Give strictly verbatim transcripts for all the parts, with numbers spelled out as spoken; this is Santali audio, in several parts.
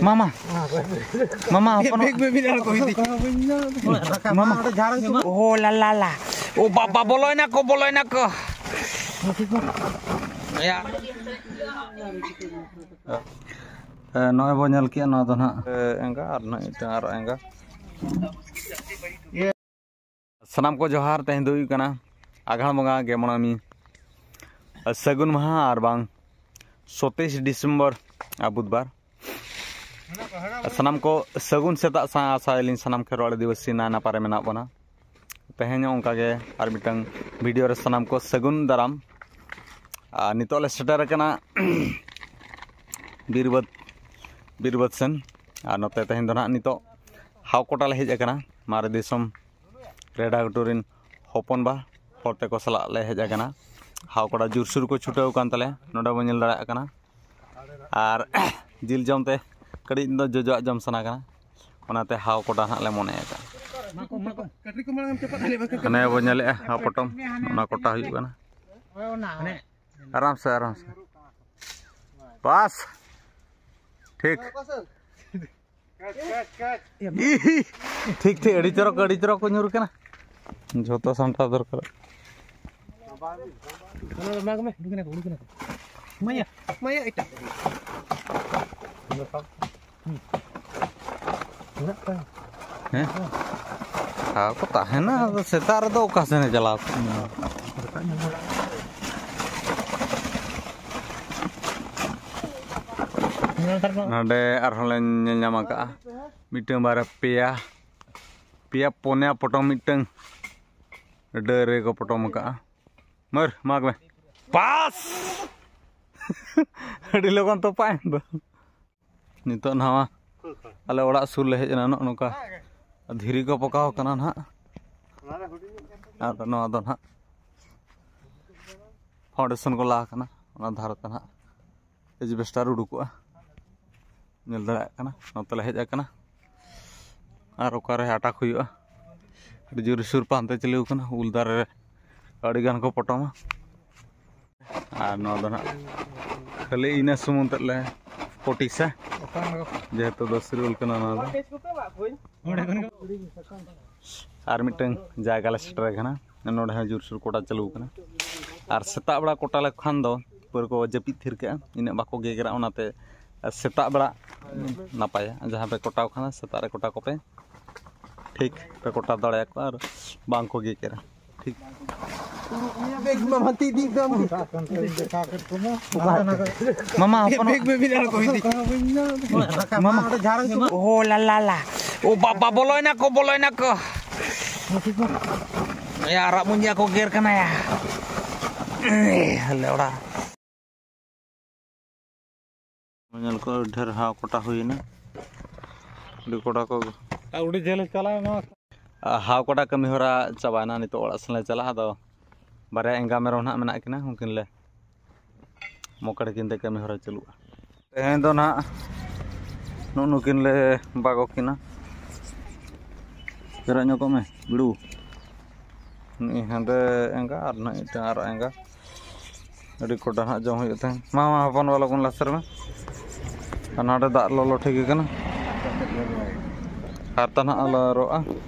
ᱢᱟᱢᱟ, ᱢᱟᱢᱟ, ᱦᱚᱯᱚᱱ, ᱢᱟᱢᱟ᱾ ᱳ ᱞᱟ ᱞᱟ ᱞᱟ, ᱳ ᱵᱟᱵᱟ, ᱵᱚᱞᱚᱭᱱᱟ ᱠᱚ, ᱵᱚᱞᱚᱭᱱᱟ ᱠᱚ᱾ ᱭᱟ᱾ ᱮ, ᱱᱚᱜᱼᱚᱭ ᱵᱚ ᱧᱮᱞ ᱠᱮᱜᱼᱟ, ᱱᱚᱣᱟ ᱫᱚ ᱱᱟᱦᱟᱜ, ᱮ, ᱮᱸᱜᱟ ᱟᱨ ᱱᱟᱦᱟᱜ ᱢᱤᱫᱴᱟᱝ ᱟᱨᱚ ᱮᱸᱜᱟ᱾ ᱥᱟᱱᱟᱢ ᱠᱚ ᱡᱚᱦᱟᱨ᱾ ᱛᱮᱦᱮᱧ ᱫᱚ ᱦᱩᱭᱩᱜ ᱠᱟᱱᱟ ᱟᱜᱷᱟᱲ ᱵᱚᱸᱜᱟ ᱜᱮ ᱢᱚᱬᱮ ᱢᱤ ᱥᱟᱹᱜᱩᱱ ᱢᱟᱦᱟ, ᱟᱨ ᱵᱟᱝ ᱥᱚᱛᱮᱭᱤᱥ ᱰᱤᱥᱮᱢᱵᱚᱨ, ᱟᱨ ᱵᱩᱫᱷᱵᱟᱨ᱾ ᱥᱟᱱᱟᱢ ᱠᱚ ᱥᱟᱹᱜᱩᱱ ᱥᱮᱛᱟᱜ ᱥᱟᱶ ᱟᱥᱟᱭᱟᱞᱤᱧ ᱥᱟᱱᱟᱢ ᱠᱷᱮᱨᱣᱟᱲ ᱟᱹᱫᱤᱵᱟᱹᱥᱤ ᱱᱟᱭ ᱱᱟᱯᱟᱭ ᱨᱮ ᱢᱮᱱᱟᱜ ᱵᱚᱱᱟ᱾ ᱛᱮᱦᱮᱧ ᱦᱚᱸ ᱚᱱᱠᱟ ᱜᱮ ᱟᱨ ᱢᱤᱫᱴᱟᱝ ᱵᱷᱤᱰᱤᱭᱳ ᱨᱮ ᱥᱟᱱᱟᱢ ᱠᱚ ᱥᱟᱹᱜᱩᱱ ᱫᱟᱨᱟᱢ᱾ ᱟᱨ ᱱᱤᱛᱚᱜ ᱞᱮ ᱥᱮᱴᱮᱨ ᱟᱠᱟᱱᱟ ᱵᱤᱨᱵᱟᱹᱫᱽ, ᱵᱤᱨᱵᱟᱹᱫᱽ ᱥᱮᱱ᱾ ᱟᱨ ᱱᱚᱛᱮ ᱛᱮᱦᱮᱧ ᱫᱚ ᱱᱟᱦᱟᱜ ᱱᱤᱛᱚᱜ ᱦᱟᱣᱠᱚᱴᱟ ᱞᱮ ᱦᱮᱡ ᱟᱠᱟᱱᱟ, ᱢᱟᱨᱮ ᱫᱤᱥᱚᱢ ᱨᱮᱰᱟ ᱜᱷᱩᱴᱩ ᱨᱮᱱ ᱦᱚᱯᱚᱱ ᱵᱟ ᱦᱚᱲ ᱛᱮᱠᱚ ᱥᱟᱞᱟᱜ ᱞᱮ ᱦᱮᱡ ᱟᱠᱟᱱᱟ᱾ ᱦᱟᱣᱠᱚᱴᱟ ᱡᱳᱨᱥᱳᱨ ᱠᱚ ᱪᱷᱩᱴᱟᱹᱣ ᱟᱠᱟᱱ ᱛᱟᱞᱮᱭᱟ, ᱱᱚᱰᱮ ᱵᱚᱱ ᱧᱮᱞ ᱫᱟᱲᱮᱭᱟᱜ ᱠᱟᱱᱟ᱾ ᱟᱨ ᱡᱤᱞ ᱡᱚᱢ ᱛᱮ ᱠᱟᱹᱴᱤᱡ ᱫᱚ ᱡᱚᱡᱚᱣᱟᱜ ᱡᱚᱢ ᱥᱟᱱᱟ ᱠᱟᱱᱟ, ᱚᱱᱟᱛᱮ ᱦᱟᱣ ᱠᱚᱴᱟ ᱱᱟᱦᱟᱜ ᱞᱮ ᱢᱚᱱᱮ ᱟᱠᱟᱫᱼᱟ᱾ ᱦᱟᱱᱮ ᱵᱚ ᱧᱮᱞᱮᱫᱼᱟ ᱦᱟᱣ ᱯᱚᱴᱚᱢ, ᱚᱱᱟ ᱠᱚᱴᱟ ᱦᱩᱭᱩᱜ ᱠᱟᱱᱟ᱾ ᱟᱨᱟᱢ ᱥᱮ, ᱟᱨᱟᱢ ᱥᱮ᱾ ᱵᱟᱥ᱾ ᱴᱷᱤᱠ᱾ ᱤᱦᱤ᱾ ᱴᱷᱤᱠ, ᱴᱷᱤᱠ, ᱟᱹᱰᱤ ᱪᱚᱨᱚᱠ, ᱟᱹᱰᱤ ᱪᱚᱨᱚᱠ ᱠᱚ ᱧᱩᱨ ᱠᱟᱱᱟ᱾ ᱡᱷᱚᱛᱚ ᱥᱟᱢᱴᱟᱣ ᱫᱚᱨᱠᱟᱨ᱾ ᱚᱱᱟ ᱫᱚ ᱢᱟᱜᱽ ᱢᱮ, ᱩᱰᱩᱠ ᱮᱱᱟ ᱠᱚ, ᱩᱰᱩᱠ ᱮᱱᱟ ᱠᱚ᱾ ᱢᱟᱭᱟ, ᱢᱟᱭᱟ, ᱮᱴᱟᱜ᱾ ᱢᱮᱱᱟᱜ ᱠᱚᱣᱟ᱾ ᱦᱮᱸ? ᱟᱨ ᱠᱚ ᱛᱟᱦᱮᱱᱟ, ᱟᱫᱚ ᱥᱮᱛᱟᱜ ᱨᱮᱫᱚ ᱚᱠᱟ ᱥᱮᱱᱮ ᱪᱟᱞᱟᱣ ᱠᱚᱜᱼᱟ? ᱱᱚᱰᱮ ᱟᱨᱦᱚᱸ ᱞᱮ ᱧᱮᱞ ᱧᱟᱢ ᱟᱠᱟᱫᱼᱟ ᱢᱤᱫᱴᱟᱝ, ᱵᱟᱨᱭᱟ, ᱯᱮᱭᱟ, ᱯᱮᱭᱟ ᱯᱩᱱᱭᱟ ᱯᱚᱴᱚᱢ ᱢᱤᱫᱴᱟᱝ ᱰᱟᱹᱨ ᱨᱮᱠᱚ ᱯᱚᱴᱚᱢ ᱟᱠᱟᱫᱼᱟ᱾ ᱢᱟᱹᱨ, ᱢᱟᱜᱽ ᱢᱮ᱾ ᱯᱟᱥ! ᱟᱹᱰᱤ ᱞᱚᱜᱚᱱ ᱛᱚᱯᱟᱭᱮᱱ ᱫᱚ᱾ ᱱᱤᱛᱚᱜ ᱱᱟᱣᱟ ᱟᱞᱮ ᱚᱲᱟᱜ ᱥᱩᱨ ᱞᱮ ᱦᱮᱡ ᱮᱱᱟ, ᱱᱚᱜᱼᱚ ᱱᱚᱝᱠᱟ ᱫᱷᱤᱨᱤ ᱠᱚ ᱯᱚᱠᱟᱣ ᱠᱟᱱᱟ ᱱᱟᱦᱟᱜ᱾ ᱟᱫᱚ ᱱᱚᱣᱟ ᱫᱚ ᱱᱟᱦᱟᱜ ᱯᱷᱟᱣᱩᱱᱰᱮᱥᱚᱱ ᱠᱚ ᱞᱟ ᱠᱟᱱᱟ, ᱚᱱᱟ ᱫᱷᱟᱨᱮ ᱛᱮ ᱱᱟᱦᱟᱜ ᱮᱡᱵᱮᱥᱴᱟᱨ ᱩᱰᱩᱠᱚᱜᱼᱟ᱾ ᱧᱮᱞ ᱫᱟᱲᱮᱭᱟᱜ ᱠᱟᱱᱟ, ᱱᱚᱛᱮ ᱞᱮ ᱦᱮᱡ ᱟᱠᱟᱱᱟ᱾ ᱟᱨ ᱚᱠᱟᱨᱮ ᱟᱴᱟᱠ ᱦᱩᱭᱩᱜᱼᱟ, ᱟᱹᱰᱤ ᱡᱳᱨ ᱥᱩᱨ ᱯᱟᱱᱛᱮ ᱪᱟᱹᱞᱩ ᱠᱟᱱᱟ᱾ ᱩᱞ ᱫᱟᱨᱮ ᱨᱮ ᱟᱹᱰᱤ ᱜᱟᱱ ᱠᱚ ᱯᱚᱴᱚᱢᱟ᱾ ᱟᱨ ᱱᱚᱣᱟ ᱫᱚ ᱱᱟᱦᱟᱜ ᱠᱷᱟᱹᱞᱤ ᱤᱱᱟᱹ ᱥᱩᱢᱩᱝ ᱛᱮᱫ ᱞᱮ ᱠᱚᱴᱤᱥᱟ, ᱡᱮᱦᱮᱛᱩ ᱫᱚ ᱥᱤᱨᱩᱞ ᱠᱟᱱᱟ ᱱᱚᱣᱟ ᱫᱚ᱾ ᱟᱨ ᱢᱤᱫᱴᱟᱝ ᱡᱟᱭᱜᱟ ᱞᱮ ᱥᱮᱴᱮᱨ ᱟᱠᱟᱱᱟ, ᱱᱚᱰᱮ ᱦᱚᱸ ᱡᱳᱨᱥᱳᱨ ᱠᱚᱴᱟ ᱪᱟᱹᱞᱩ ᱟᱠᱟᱱᱟ᱾ ᱟᱨ ᱥᱮᱛᱟᱜ ᱵᱮᱲᱟ ᱠᱚᱴᱟ ᱞᱮᱠᱚ ᱠᱷᱟᱱ ᱫᱚ ᱯᱩᱨᱟᱹ ᱠᱚ ᱡᱟᱹᱯᱤᱫ ᱛᱷᱤᱨ ᱠᱟᱜᱼᱟ, ᱤᱱᱟᱹᱜ ᱵᱟᱠᱚ ᱜᱮᱜᱮᱨᱟ, ᱚᱱᱟᱛᱮ ᱥᱮᱛᱟᱜ ᱵᱮᱲᱟ ᱱᱟᱯᱟᱭᱟ᱾ ᱡᱟᱦᱟᱸ ᱯᱮ ᱠᱚᱴᱟᱣ ᱠᱷᱟᱱ ᱥᱮᱛᱟᱜ ᱨᱮ ᱠᱚᱴᱟ ᱠᱚᱯᱮ, ᱴᱷᱤᱠ ᱯᱮ ᱠᱚᱴᱟ ᱫᱟᱲᱮᱭᱟᱠᱚᱣᱟ ᱟᱨ ᱵᱟᱝ ᱠᱚ ᱜᱮᱜᱮᱨᱟ᱾ ᱴᱷᱤᱠ᱾ ᱢᱟᱢᱟ ᱦᱚᱯᱚᱱ᱾ ᱢᱟᱢᱟ᱾ ᱳ ᱞᱟ ᱞᱟ ᱞᱟ᱾ ᱳ ᱵᱟᱵᱟ, ᱵᱚᱞᱚᱭᱱᱟ ᱠᱚ, ᱵᱚᱞᱚᱭᱱᱟ ᱠᱚ᱾ ᱭᱟ, ᱟᱨᱟᱜ ᱢᱩᱧᱡᱟ ᱠᱚ ᱜᱮᱨ ᱠᱟᱱᱟ ᱭᱟ᱾ ᱞᱮᱣᱲᱟ᱾ ᱧᱮᱞ ᱠᱚ ᱰᱷᱮᱨ ᱦᱟᱣ ᱠᱚᱴᱟ ᱦᱩᱭᱱᱟ᱾ ᱟᱹᱰᱤ ᱠᱚᱴᱟ ᱠᱚ᱾ ᱟᱨ ᱟᱹᱰᱤ ᱡᱷᱟᱹᱞ ᱪᱟᱞᱟᱣ ᱮᱱᱟ᱾ ᱟᱨ ᱦᱟᱣ ᱠᱚᱴᱟ ᱠᱟᱹᱢᱤ ᱦᱚᱨᱟ ᱪᱟᱵᱟᱭᱮᱱᱟ᱾ ᱱᱤᱛᱚᱜ ᱚᱲᱟᱜ ᱥᱮᱱ ᱞᱮ ᱪᱟᱞᱟᱜᱼᱟ᱾ ᱟᱫᱚ ᱵᱟᱨᱭᱟ ᱮᱸᱜᱟ ᱢᱮᱨᱚᱢ ᱱᱟᱦᱟᱜ ᱢᱮᱱᱟᱜ ᱠᱤᱱᱟ, ᱩᱱᱠᱤᱱ ᱞᱮ ᱢᱚᱠᱚᱲ ᱠᱤᱱ ᱛᱮ ᱠᱟᱹᱢᱤ ᱦᱚᱨᱟ ᱪᱟᱹᱞᱩᱜᱼᱟ᱾ ᱛᱮᱦᱮᱧ ᱫᱚ ᱱᱟᱦᱟᱜ ᱱᱩᱜᱼᱩ ᱱᱩᱠᱤᱱ ᱞᱮ ᱵᱟᱜᱚ ᱠᱤᱱᱟ᱾ ᱵᱮᱨᱮᱫ ᱧᱚᱜᱚᱜ ᱢᱮ, ᱵᱤᱲᱩ᱾ ᱱᱩᱭ ᱦᱮᱸᱫᱮ ᱮᱸᱜᱟ ᱟᱨ ᱱᱩᱭ ᱢᱤᱫᱴᱟᱝ ᱟᱨᱟᱜ ᱮᱸᱜᱟ᱾ ᱟᱹᱰᱤ ᱠᱚᱰᱟ ᱦᱟᱸᱜ ᱡᱚᱢ ᱦᱩᱭᱩᱜ ᱛᱟᱦᱮᱸᱫ᱾ ᱢᱟ, ᱢᱟ, ᱦᱚᱯᱚᱱ ᱵᱟ, ᱞᱚᱜᱚᱱ ᱞᱟᱥᱮᱨ ᱢᱮ᱾ ᱟᱨ ᱱᱚᱰᱮ ᱫᱟᱜ ᱞᱚᱞᱚ ᱴᱷᱤᱠ ᱟᱠᱟᱱᱟ᱾ ᱦᱟᱨᱛᱟ ᱱᱟᱦᱟᱜ ᱞᱮ ᱨᱚᱜᱼᱟ,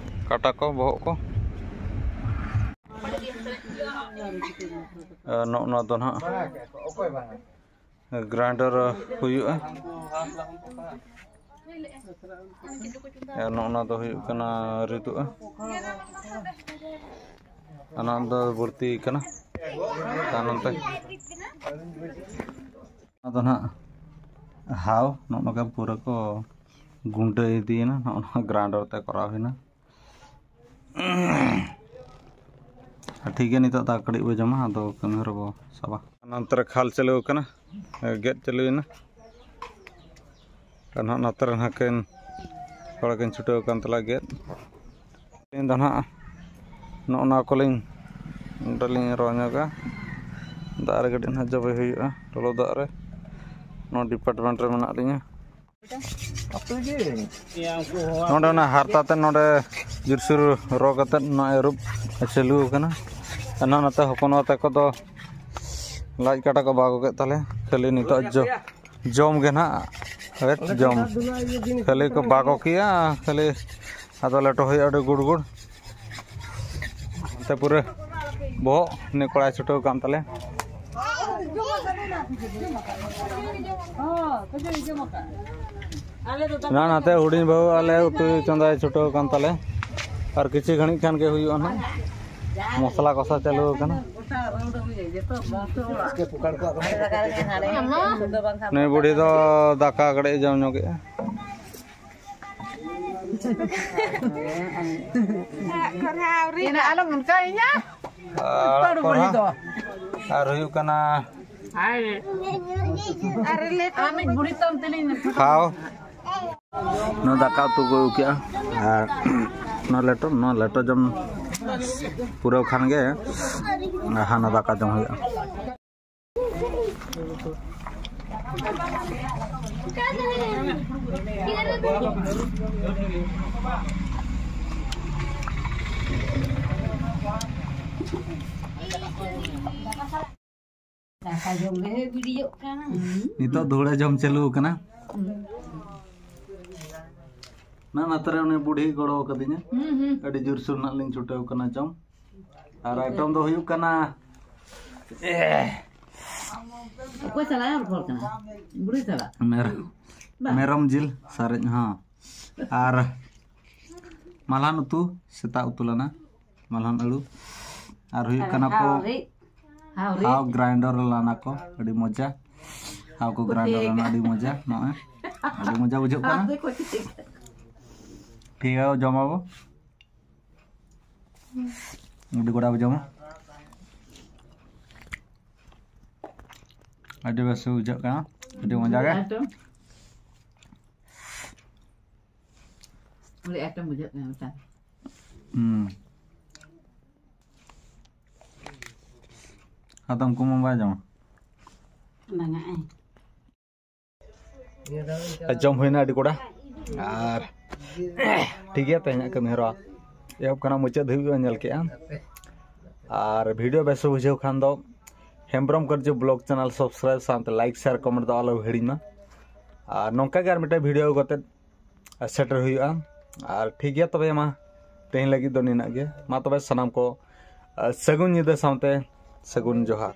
ᱠᱟᱴᱟ ᱠᱚ, ᱵᱚᱦᱚᱜ ᱠᱚ᱾ ᱟᱨ ᱱᱚᱜᱼᱚ ᱱᱚᱣᱟ ᱫᱚ ᱱᱟᱦᱟᱜ ᱜᱨᱟᱭᱱᱰᱟᱨ ᱦᱩᱭᱩᱜᱼᱟ᱾ ᱟᱨ ᱱᱚᱜᱼᱚ ᱱᱚᱣᱟ ᱫᱚ ᱦᱩᱭᱩᱜ ᱠᱟᱱᱟ ᱨᱤᱫᱩᱜᱼᱟ᱾ ᱚᱱᱟ ᱫᱚ ᱵᱟᱹᱲᱛᱤ ᱠᱟᱱᱟ᱾ ᱟᱨ ᱱᱚᱱᱛᱮ ᱚᱱᱟ ᱫᱚ ᱱᱟᱦᱟᱜ ᱦᱟᱣ ᱱᱚᱜᱼᱚ ᱱᱚᱝᱠᱟ ᱯᱩᱨᱟᱹ ᱠᱚ ᱜᱩᱸᱰᱟᱹ ᱤᱫᱤᱭᱮᱱᱟ᱾ ᱱᱚᱜᱼᱚ ᱱᱚᱣᱟ ᱜᱨᱟᱭᱱᱰᱟᱨ ᱛᱮ ᱠᱚᱨᱟᱣ ᱦᱩᱭᱱᱟ᱾ ᱟᱨ ᱴᱷᱤᱠ ᱜᱮᱭᱟ, ᱱᱤᱛᱚᱜ ᱫᱟᱜ ᱠᱟᱹᱴᱤᱡ ᱵᱚ ᱡᱚᱢᱟ, ᱟᱫᱚ ᱠᱟᱹᱢᱤ ᱦᱚᱨᱟ ᱵᱚ ᱥᱟᱵᱟ᱾ ᱱᱚᱱᱛᱮ ᱨᱮ ᱠᱷᱟᱞ ᱪᱟᱹᱞᱩ ᱟᱠᱟᱱᱟ, ᱜᱮᱫ ᱪᱟᱹᱞᱩᱭᱮᱱᱟ᱾ ᱟᱨ ᱱᱟᱦᱟᱜ ᱱᱚᱛᱮ ᱨᱮ ᱱᱟᱦᱟᱜ ᱠᱤᱱ ᱦᱚᱲ ᱠᱤᱱ ᱪᱷᱩᱴᱟᱹᱣ ᱟᱠᱟᱱ ᱛᱟᱞᱮᱭᱟ ᱜᱮᱫ᱾ ᱛᱮᱦᱮᱧ ᱫᱚ ᱱᱟᱦᱟᱜ ᱱᱚᱜᱼᱚ ᱱᱚᱣᱟ ᱠᱚᱞᱤᱧ ᱱᱚᱰᱮᱞᱤᱧ ᱨᱚ ᱧᱚᱜᱟ᱾ ᱫᱟᱜ ᱨᱮ ᱠᱟᱹᱴᱤᱡ ᱱᱟᱦᱟᱜ ᱡᱚᱵᱮ ᱦᱩᱭᱩᱜᱼᱟ, ᱞᱚᱞᱚ ᱫᱟᱜ ᱨᱮ᱾ ᱱᱚᱣᱟ ᱰᱤᱯᱟᱨᱴᱢᱮᱱᱴ ᱨᱮ ᱢᱮᱱᱟᱜ ᱞᱤᱧᱟ᱾ ᱱᱚᱰᱮ ᱚᱱᱟ ᱦᱟᱨᱛᱟ ᱛᱮ ᱱᱚᱰᱮ ᱡᱳᱨᱥᱳᱨ ᱨᱚ ᱠᱟᱛᱮᱫ ᱱᱚᱜᱼᱚᱭ ᱟᱹᱨᱩᱵ ᱪᱟᱹᱞᱩ ᱟᱠᱟᱱᱟ᱾ ᱮᱱᱟᱱ ᱱᱚᱛᱮ ᱦᱚᱯᱚᱱ ᱵᱟ ᱛᱟᱠᱚ ᱫᱚ ᱞᱟᱡ ᱠᱟᱴᱟ ᱠᱚ ᱵᱟᱜᱚ ᱠᱮᱫ ᱛᱟᱞᱮᱭᱟ᱾ ᱠᱷᱟᱹᱞᱤ ᱱᱤᱛᱚᱜ ᱡᱚ-, ᱡᱚᱢ ᱜᱮ ᱱᱟᱦᱟᱜ, ᱦᱮᱴ ᱡᱚᱢ᱾ ᱠᱷᱟᱹᱞᱤ ᱠᱚ ᱵᱟᱜᱚ ᱠᱮᱜᱼᱟ, ᱠᱷᱟᱹᱞᱤ ᱟᱫᱚ ᱞᱮᱴᱚ ᱦᱩᱭᱩᱜᱼᱟ ᱟᱹᱰᱤ ᱜᱩᱲ ᱜᱩᱲ᱾ ᱚᱱᱛᱮ ᱯᱩᱨᱟᱹ ᱵᱚᱦᱚᱜ ᱱᱤᱭᱟᱹ ᱠᱚᱲᱟᱭ ᱪᱷᱩᱴᱟᱹᱣ ᱠᱟᱱ ᱛᱟᱞᱮ᱾ ᱱᱟ ᱱᱟᱛᱮ ᱦᱩᱰᱤᱧ ᱵᱟᱹᱦᱩ ᱟᱞᱮ ᱩᱛᱩᱭ ᱪᱚᱸᱫᱟᱭ ᱪᱷᱩᱴᱟᱹᱣ ᱠᱟᱱ ᱛᱟᱞᱮ᱾ ᱟᱨ ᱠᱤᱪᱷᱩ ᱜᱷᱟᱹᱲᱤᱡ ᱠᱷᱟᱱ ᱜᱮ ᱦᱩᱭᱩᱜᱼᱟ ᱱᱟᱦᱟᱜ, ᱢᱚᱥᱞᱟ ᱠᱚᱥᱟ ᱪᱟᱹᱞᱩ ᱟᱠᱟᱱᱟ᱾ ᱱᱩᱭ ᱵᱩᱰᱷᱤ ᱫᱚ ᱫᱟᱠᱟ ᱠᱟᱹᱴᱤᱡ ᱡᱚᱢ ᱧᱚᱜᱮᱜᱼᱟ᱾ ᱟᱞᱚᱢ ᱚᱱᱠᱟᱭᱤᱧᱟ᱾ ᱟᱨ ᱟᱨ ᱦᱩᱭᱩᱜ ᱠᱟᱱᱟ ᱟᱨ ᱞᱮ ᱟᱢᱤᱡ ᱵᱩᱲᱦᱤ ᱛᱟᱢ ᱛᱮᱞᱤᱧ ᱠᱷᱟᱣ᱾ ᱱᱚᱣᱟ ᱫᱟᱠᱟ ᱩᱛᱩ ᱠᱚ ᱟᱹᱜᱩ ᱠᱮᱜᱼᱟ ᱟᱨ ᱱᱚᱣᱟ ᱞᱮᱴᱚ, ᱱᱚᱣᱟ ᱞᱮᱴᱚ ᱡᱚᱢ ᱯᱩᱨᱟᱹᱣ ᱠᱷᱟᱱ ᱜᱮ ᱦᱟᱱᱟ ᱫᱟᱠᱟ ᱡᱚᱢ ᱦᱩᱭᱩᱜᱼᱟ᱾ ᱫᱟᱠᱟ ᱡᱚᱢ ᱜᱮ ᱵᱤᱰᱤᱭᱚᱜ ᱠᱟᱱᱟ᱾ ᱱᱤᱛᱚᱜ ᱫᱷᱩᱲᱟᱹ ᱡᱚᱢ ᱪᱟᱹᱞᱩ ᱟᱠᱟᱱᱟ᱾ ᱱᱟ ᱱᱟᱛᱮ ᱨᱮ ᱩᱱᱤ ᱵᱩᱰᱷᱤ ᱜᱚᱲᱚ ᱟᱠᱟᱫᱤᱧᱟ᱾ ᱦᱩᱸ, ᱦᱩᱸ᱾ ᱟᱹᱰᱤ ᱡᱳᱨᱥᱳᱨ ᱱᱟᱜ ᱞᱤᱧ ᱪᱷᱩᱴᱟᱹᱣ ᱠᱟᱱᱟ ᱡᱚᱢ᱾ ᱟᱨ ᱟᱭᱴᱮᱢ ᱫᱚ ᱦᱩᱭᱩᱜ ᱠᱟᱱᱟ, ᱮ, ᱚᱠᱚᱭ ᱥᱟᱞᱟᱜ ᱮ ᱨᱚᱯᱚᱲ ᱠᱟᱱᱟ? ᱵᱩᱲᱦᱤ ᱥᱟᱞᱟᱜ? ᱢᱮᱨ-, ᱵᱟᱝ᱾ ᱢᱮᱨᱚᱢ ᱡᱤᱞ ᱥᱟᱨᱮᱡ ᱦᱚᱸ᱾ ᱟᱨ ᱢᱟᱞᱦᱟᱱ ᱩᱛᱩ, ᱥᱮᱛᱟᱜ ᱩᱛᱩ ᱞᱮᱱᱟ ᱢᱟᱞᱦᱟᱱ ᱟᱹᱲᱩ᱾ ᱟᱨ ᱦᱩᱭᱩᱜ ᱠᱟᱱᱟ ᱠᱚ ᱦᱟᱣ ᱨᱤᱫ᱾ ᱦᱟᱣ ᱨᱤᱫ᱾ ᱦᱟᱣ ᱜᱨᱟᱭᱱᱰᱟᱨ ᱨᱮ ᱞᱟᱱᱟ ᱠᱚ, ᱟᱹᱰᱤ ᱢᱚᱡᱟ᱾ ᱦᱟᱣ ᱠᱚ ᱜᱨᱟᱭᱱᱰᱟᱨ ᱞᱟᱱᱟ, ᱟᱹᱰᱤ ᱢᱚᱡᱟ᱾ ᱱᱚᱜᱼᱚᱭ ᱟᱹᱰᱤ ᱢᱚᱡᱟ ᱵᱩᱡᱷᱟᱹᱜ ᱠᱟᱱᱟ᱾ ᱦᱟᱣ ᱫᱚ ᱠᱚ ᱴᱷᱤᱠ᱾ ᱴᱷᱤᱠ ᱜᱮᱭᱟ, ᱡᱚᱢᱟᱵᱚ᱾ ᱟᱹᱰᱤ ᱜᱚᱴᱟ ᱵᱚ ᱡᱚᱢᱟ᱾ ᱟᱹᱰᱤ ᱵᱮᱥ ᱵᱩᱡᱷᱟᱹᱜ ᱠᱟᱱᱟ, ᱟᱹᱰᱤ ᱢᱚᱡᱟ ᱜᱮ᱾ ᱟᱹᱰᱤ ᱟᱸᱴᱮᱢ ᱵᱩᱡᱷᱟᱹᱜ ᱠᱟᱱᱟ ᱢᱤᱫᱴᱟᱝ᱾ ᱦᱩᱸ᱾ ᱟᱫᱚᱢ ᱠᱚ ᱢᱟ ᱵᱟᱭ ᱡᱚᱢᱟ᱾ ᱵᱟᱝᱟ, ᱮ᱾ ᱡᱚᱢ ᱦᱩᱭᱱᱟ ᱟᱹᱰᱤ ᱠᱚᱲᱟ᱾ ᱟᱨ ᱴᱷᱤᱠ ᱜᱮᱭᱟ, ᱛᱮᱦᱮᱧᱟᱜ ᱠᱟᱹᱢᱤ ᱦᱚᱨᱟ ᱮᱦᱚᱵ ᱠᱟᱱᱟ, ᱢᱩᱪᱟᱹᱫ ᱫᱷᱟᱹᱵᱤᱡ ᱵᱚᱱ ᱧᱮᱞ ᱠᱮᱜᱼᱟ᱾ ᱟᱨ ᱵᱷᱤᱰᱤᱭᱳ ᱵᱮᱥ ᱵᱩᱡᱷᱟᱹᱣ ᱠᱷᱟᱱ ᱫᱚ ᱦᱮᱢᱵᱨᱚᱢ ᱠᱟᱨᱡᱚ ᱵᱞᱚᱜ ᱪᱮᱱᱮᱞ ᱥᱟᱵᱥᱠᱨᱟᱭᱤᱵ ᱥᱟᱶᱛᱮ ᱞᱟᱭᱤᱠ, ᱥᱮᱭᱟᱨ, ᱠᱚᱢᱮᱱᱴ ᱫᱚ ᱟᱞᱚ ᱦᱤᱲᱤᱧ ᱢᱟ᱾ ᱟᱨ ᱱᱚᱝᱠᱟ ᱜᱮ ᱟᱨ ᱢᱤᱫᱴᱮᱱ ᱵᱷᱤᱰᱤᱭᱳ ᱟᱹᱜᱩ ᱠᱟᱛᱮᱫ ᱥᱮᱴᱮᱨ ᱦᱩᱭᱩᱜᱼᱟ᱾ ᱟᱨ ᱴᱷᱤᱠ ᱜᱮᱭᱟ, ᱛᱚᱵᱮ ᱢᱟ ᱛᱮᱦᱮᱧ ᱞᱟᱹᱜᱤᱫ ᱫᱚ ᱱᱤᱱᱟᱹᱜ ᱜᱮ᱾ ᱢᱟ ᱛᱚᱵᱮ ᱥᱟᱱᱟᱢ ᱠᱚ ᱥᱟᱹᱜᱩᱱ ᱧᱤᱫᱟᱹ ᱥᱟᱶᱛᱮ ᱥᱟᱹᱜᱩᱱ ᱡᱚᱦᱟᱨ᱾